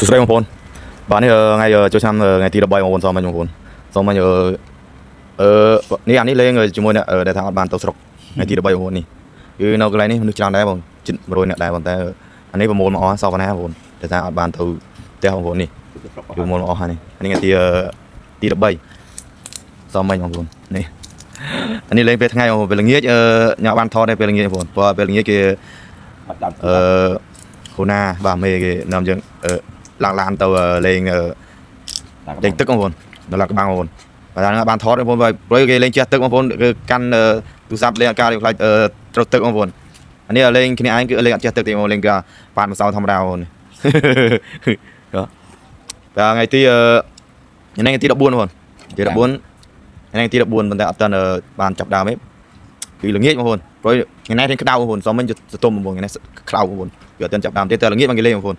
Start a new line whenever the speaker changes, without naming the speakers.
សួស្តីបងប្អូនបាទនេះថ្ងៃចូលឆ្នាំថ្ងៃទី13បងប្អូនសូមអញបងប្អូនសូមអញអឺអឺនេះអានេះលេងជាមួយអ្នកដែលថាអត់បានទៅស្រុកថ្ងៃទី13បងប្អូននេះគឺនៅកន្លែងនេះមនុស្សច្រើនដែរបងជិត100អ្នកដែរប៉ុន្តែអានេះប្រមូលមកអស់សវណ្ណាបងប្អូនដែលថាអត់បានទៅផ្ទះបងប្អូននេះគឺប្រមូលមកអស់ហើយនេះអានេះថ្ងៃទី13សូមអញបងប្អូននេះអានេះលេងពេលថ្ងៃបងប្អូនពេលល្ងាចអឺញ៉ាំបានថតដែរពេលល្ងាចបងប្អូនព្រោះពេលល្ងាចគេ
អត់តាម
អឺហូណាបាទមេគេនាំយើងអឺឡើងឡានទៅលេងលេងទឹកបងប្អូនដល់ឡាក់បាំងបងប្អូនបាទហ្នឹងបានថតបងប្អូនព្រោះគេលេងជះទឹកបងប្អូនគឺកាន់ទូរស័ព្ទលេងអាកាសខ្លាចត្រូវទឹកបងប្អូនអានេះលេងគ្នាឯងគឺលេងអត់ជះទឹកទេបងលេងគេប៉ាតម្សៅធម្មតាបងប្អូនបាទថ្ងៃទីថ្ងៃទី14បងប្អូនទី14ថ្ងៃទី14ប៉ុន្តែអត់ទាន់បានចាប់ដើមទេគឺល្ងាចបងប្អូនព្រោះថ្ងៃនេះរៀងក្តៅបងប្អូនសមមិញសតុំបងប្អូនថ្ងៃនេះក្តៅបងប្អូន វាអត់ទាន់ចាប់ដើមទេតែល្ងាចបានគេលេងបងប្អូន